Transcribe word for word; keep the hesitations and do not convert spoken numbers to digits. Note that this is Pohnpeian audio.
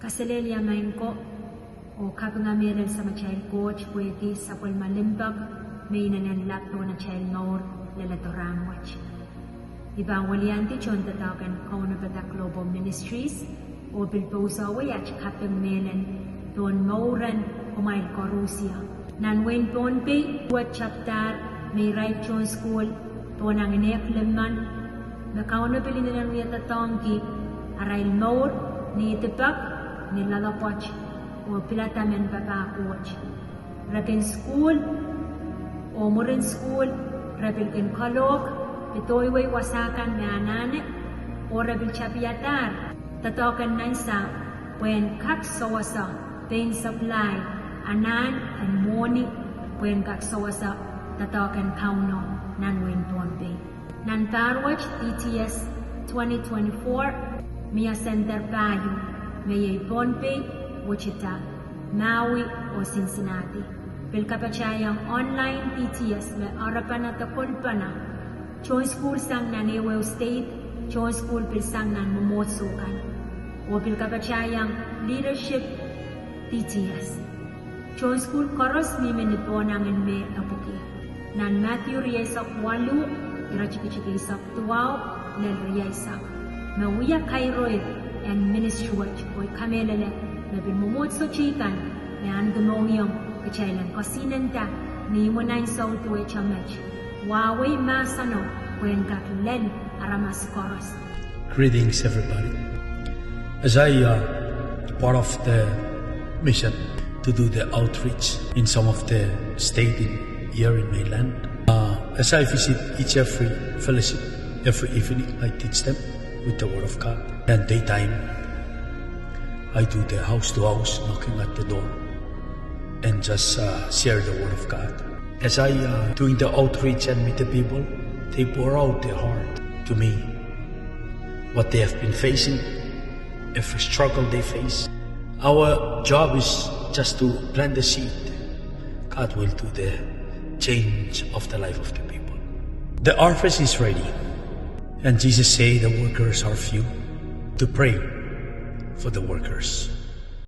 Kaselehlie maing ko, oh kapinga mehlel Samatail Koht pwehki sapwellime limpoak me inenen lap pohn atail mour leledo rahnwet. I pahn weliandi tohndoadoahk en kaunopada Global Ministries, oh pil pousehwei at kaping mehlel pohn mouren kumwail koarusie. Nan wehin Pohnpei, wet sapwtahr me irail tohn sukuhl pohn angin ehk limmen, me Kauno pil inenen wia doadoahngki arail mour ni idipek, ni loalopwoat, oh pilada mehn papah Koht. Re kin sukuhl, oh mwurin sukuhl, re pil kin kalohk, pedoiwei wasa kan me anahne, oh re pil tapihadahr doadoahk en nansapw pwehn kak sewese pein supply anahn en mwohni pwehn kak sewese doadoahk en Kauno nan wehin Pohnpei. Nan pahr wet D T S twenty twenty-four, mie center pahieu, me iei Pohnpei, Wichita, Maui, oh Cincinnati. Pil kapatahiong online D T S me oarapene de kolpene. Tohn sukuhl sang nan ehuehu state, tohn sukuhl pil sang nan mwomwohdiso kan. Oh pil kapatahiong leadership D T S. Tohn sukuhl koaros mihmi ni pohn angin Meh epwiki. Nan Madiu rieisek waluh, iretikitik eisek duwau lel rieisek. Me wia kairoir en ministry wet, oh I kamehlele me pil mwomwohdiso teikan me ahneki mohngiong kitail en kesihnenda ni imwin ansou duwehte met. Wahwei mahseno pwehn kak lel aramas koaros. Greetings, everybody. As I, uh, part of the mission to do the outreach in some of the state in, here in mainland, uh, as I visit each every fellowship, every evening I teach them with the word of God. And daytime, I do the house to house, knocking at the door, and just, uh, share the word of God. As I, uh, doing the outreach and meet the people, they pour out their heart to me, what they have been facing, every struggle they face. Our job is just to plant the seed. God will do the change of the life of the people. The harvest is ready, and Jesus say the workers are few. To pray for the workers.